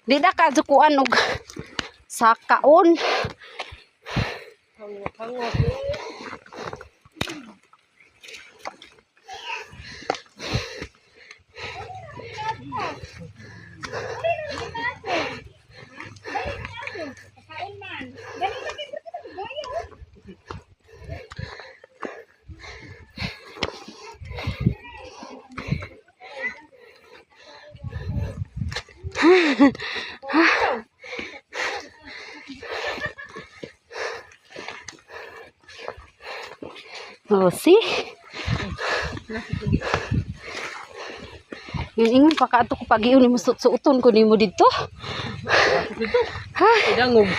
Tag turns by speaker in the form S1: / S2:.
S1: Di na ka kuan og sa kaon.
S2: Hango.
S3: Kaon man. Dali na kay gaya.
S1: Oh, see? Yun ingon pa kaadto ko pag-iyon nimo, suot-suoton ko nimo didto.
S2: Dito. Idangog.